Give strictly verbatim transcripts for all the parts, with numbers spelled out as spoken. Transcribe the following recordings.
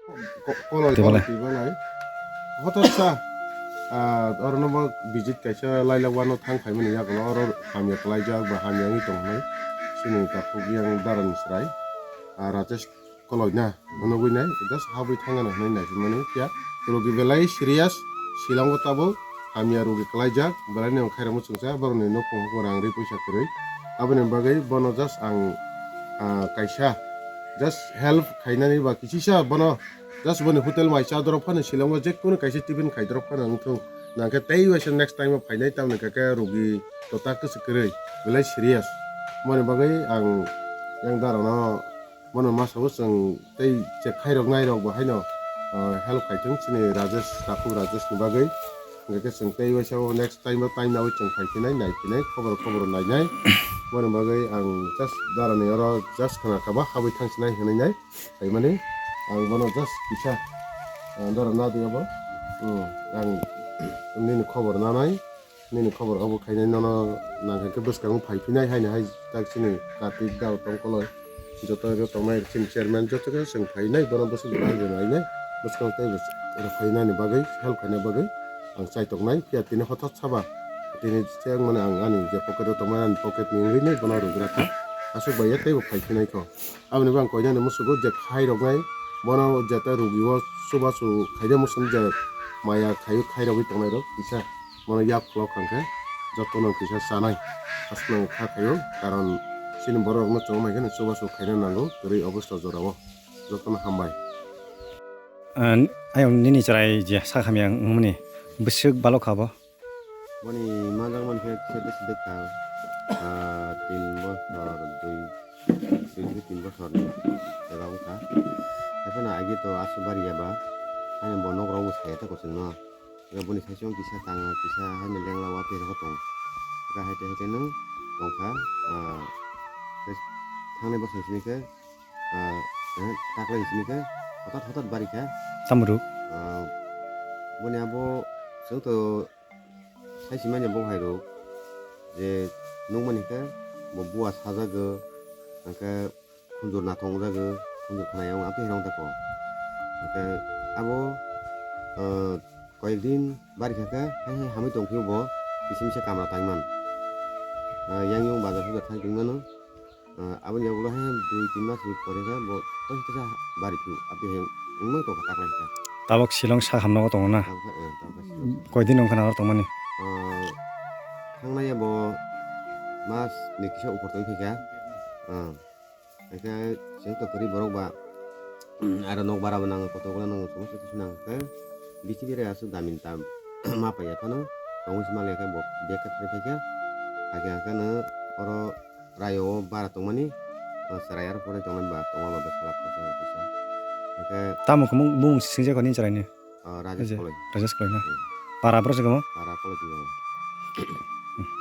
Ko-, koloi, tei koloi balai. Twi balai. Hotok sa, ah, oro no bo visit kaisa lailak wano thang phaimani yago oro hamya kwlaijak ba hamya wngwi tong hinwi chini takhuk yang darani chwrai, ah, Rajesh koloi na nugwi nai just habwi thangna hinwi naiphimani phiya rugi belai serious. Shillong o tabuk hamya rugi kwlaijak, belai ni khairokma chwngsa borokni nukhung hukhung rang ri puisa kwrwi. Aboni bagwi bono just ang, ah, kaisa just help khainani ba kisisa bono just boni hotel mai cha dorok phano Shillong o jekunu kaisa tiffin khai dorok phano wngthung. Nangkhe tei waisa next time o phainai tamni kake rugi tota kwchwk kwrwi belai serious. Moni bagwi ang yang darono bono masa o chwng tei je khairok nairok bo haino, ah, help khaithung chini Rajesh, takhuk Rajesh ni bagwi. Hingke chwng tei waisa o next time o time nawi chwng phaiphinai, naiphinai, khobor khobor nainai. Boni bagwi ang just darani oro just khna kaba habwi thangsinai hinwi nai. Phaimani ang bono just kisa, ah, dara nadwi abo. Hmm, ang nini khobor nanai, nini khobor obo khainai nono nang khe bwskango phaiphinai haino hai tak chini Kartik dao tongkoloi. Joto ro tongnai chini chairman joto khe chwng phainai bono bwswk bwrang rwnainai bwskango tei rwphainani bagwi help khaina bagwi ang chaitoknai phiya tini hothat saba tini cheng mani ang ani je pocket o tongmani ani pocket ni wngwi nai bono rwgra kha aswk bai ya teibo phaiphinai kho. Aboni bo ang koinani musugo je khairoknai bono jeta rugi o chubachu khaina muchung je maya khaio khairogwi tongnairok kisa. Bono yak khulok kha khe jotono kisa chanai aswkno kha khaio, karon chini borok rokno chwng hai kheno chubachu khaina nango kwrwi obosta jorao. Jotono hambai. Ah, ayang nini chwrai je sak hamya wngmani bwswk balok kha bo? Boni manjak man khe kisa bwswk dwk kha, ah, tin bosor, dui, dui thik tin bosor ni eba wngkha. Haikhe no agi to aswk bari ya ba, haino bo nok rok bo saya ta kuchuk no. Ega boni saichung kisa tanga kisa haino lengla watwi rokho tongo. Ega haite haite no tongkha, ah, tei thangnai bosong simi khe, ah, eh, taklai simi khe hotat hotat bari kha. Tamo rw? Ah, boni abo chwng to sai simani bo hai rw je nukmani khe bo bua sajago, hwnkhe khunjur nathok wngjago, khunjur khna yang amtwi hai rw tako. Hwnkhe abo, ah, Koyekdin bari kha khe hai hai hamwi tong phio bo kisa misa kamra tang man. Ah, yang yung bazar hujar thang tong mano. Ah, aboni yagulo hai dui tin mas ni pore khe bo toisa toisa bari phio. Aboni hai wngmang tong kha taklai kha. Tabok Shillong sa hamno tongo na? Tabok kha, eh, tabok kha Shillong. Koidin wngkha na aro tongmani? Ah, thangnai bo mas ni kisa upor tong phaikha. Ah. Hingke chwng to kwrwi borok ba, aro nok bara bo nango, kotor kotor nango, somosto kisa nango. Hingke bithi birai aswk damin tam ma paiya phano, tongwi se manliya khe bo bag khe phai khe, hakhe hingke no oro rayo o bara tongmani, o chwrai aro pore tongnai ba tongma ba bwsala kotor kisa. Hingke tamo khe mung, mung singjak nini chwraini? Ah, Rajesh Koloi. Rajesh Koloi na? Hmm. Para bro se kamo? Para Koloi se kamo.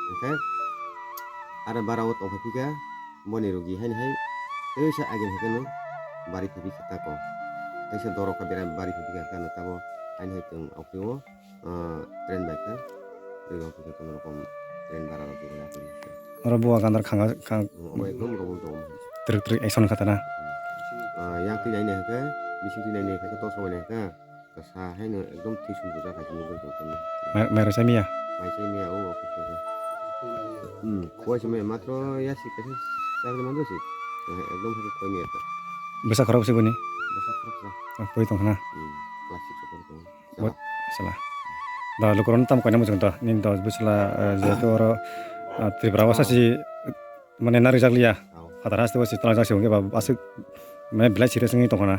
Hingke aro bara o tongphai phika, boni rugi haini hai teisa agin hai kheno bari phibi khe tako. Teisa dorok kha bera bari phibi khe kheno tabo haini hai tong okhe o, ah, train bai khe. Tei rok khe kono rokom train bara rok khe ya khe. Oro buwa gandar khanga, khang- Hmm, obo ekdom rokom tong. Trik trik action kha tana. Ah, yang twi nai nai khe, bising twi nai nai khe, tos rok nai khe. Kasa haino ekdom thwi sum bujak hai nugwi tong tamo. Mai, mai rwchai miya? Mai chai miya, o office o khe. Hmm, khwai se maya matro ya si kaisa chakri mando si. Eh, ekdom hai khwai miya ta. Bwsa khorok se boni? Bwsa khorok sa. Ah, poi tong khna. Hmm, class six o pori tong. Bo, sala. Da lukurok tam koina mujung da. Ning da bwsla, eh, jehetu oro, ah, Tripura o sasi mane na rijak liya. Phatar haste bo si twlajak se hwnkhe ba aswk mane belai serious wngwi tong khna.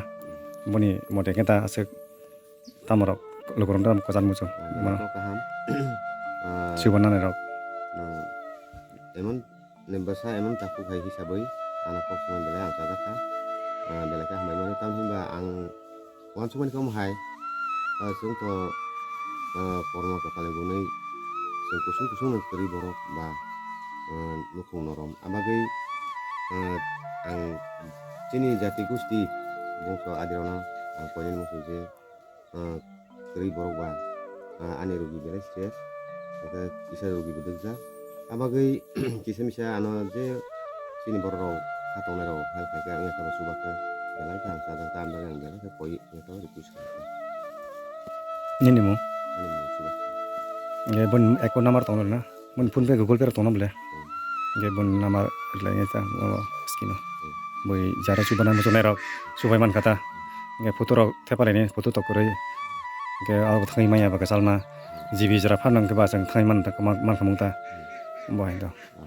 Boni mote khe ta aswk. Tamorok lukurok tam kwchar muchung. Ah, mano. Joto kaham. Ah, sibo nanai rok. Nang emon ni bwsa emon takhuk hai hisabwi ano kok swngo belai ang chajak kha. Ah, belai khe hambai mano, tamo hinba ang uansukmani khe omo hai, ah, chwng to, ah, kormo kwpalni gunwi chwng kusung kusung no kwrwi borok ba, ah, nukhung norom. Abagwi, ah, ang chini jati gusti bongso adirokno ang koinani muchung je, ah, kwrwi borok ba, ah, ani rugi belai serious, hwnkhe kisa rugi bo dwkjak. Abagwi kisa misa ano je chini borok rok kha tongnai rok help khaikhe wngya khe bo chubakkhe Belai khe ang chajak, cham bagwi ang belai khe koi, joto request khlai kha. Nini mung? Ani mung Subhash. Hwnkhe boni account number tongo na? Boni PhonePe, Google Pay rok tongo bole? Hmm. Hwnkhe boni number rwlai nai ta, o screen o. Hmm. Bui jara chubanai muchunai rok chubai mankha ta. Hwnkhe photo rok thepalaini, photo tok kwrwi. Hwnkhe abo thangwi manya ba kwchalma. Hmm. G B jora phano hwnkhe ba chwng thangwi man, man, mankha mung ta. Hmm. Bo hai do. Hmm.